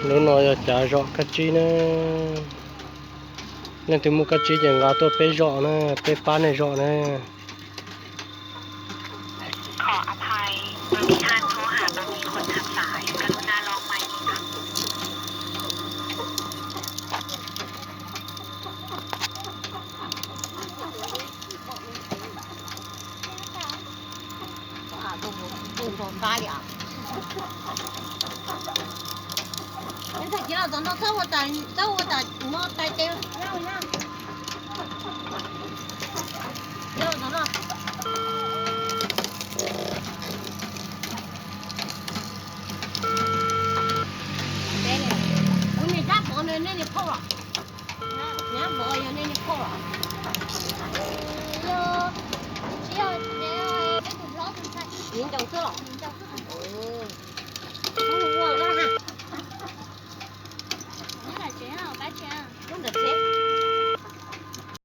Lub no yog cav zom kab tsib na. Leej twg muaj kab tsib ces nqa tuaj peb zom na, peb pab nej zom na. Kuv niag tab pov no nej niag phauj los? Niag tab pov yog nej niag phauj los? Tsis yog, peb tus hlob tus ntxhais. Niv ncaus xwb los?